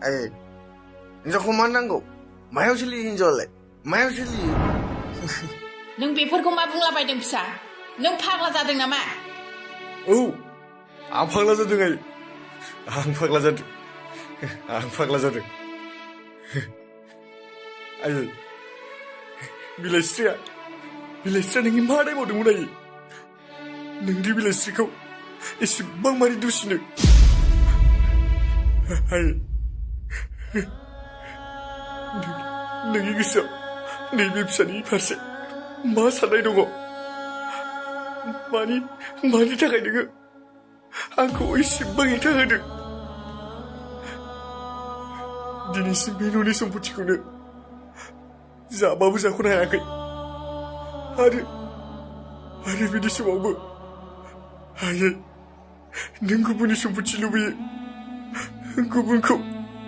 आयै हिनजावखौ मा नांगौ मायाव सोलियो हिनजावालाय मायाव सोलियो नों बेफोरखौ मा बुंलाबायदों फिसा नों फाग्ला जादों नामा औ आं फाग्ला जादों आयै आं फाग्ला जादों आं फाग्ला जादों आयै बिलाइस्रिया नोंनि मा दायमावदोंमोन आयै नोंदि बिलाइस्रिखौ एसेबां मानि दुसिनो आयै नोंनि गोसोआव नैबे फिसानि फारसे मा साननाय दङ मानि थाखाय नोङो आंखौ एसेबां हेंथा होदों दिनैसिम बे न'नि सम्पथिखौनो जाबाबो जाख'नो हायाखै आरो बिदि समावबो आयै नों गुबुननि सम्पथि लुबैयो गुबुनखौ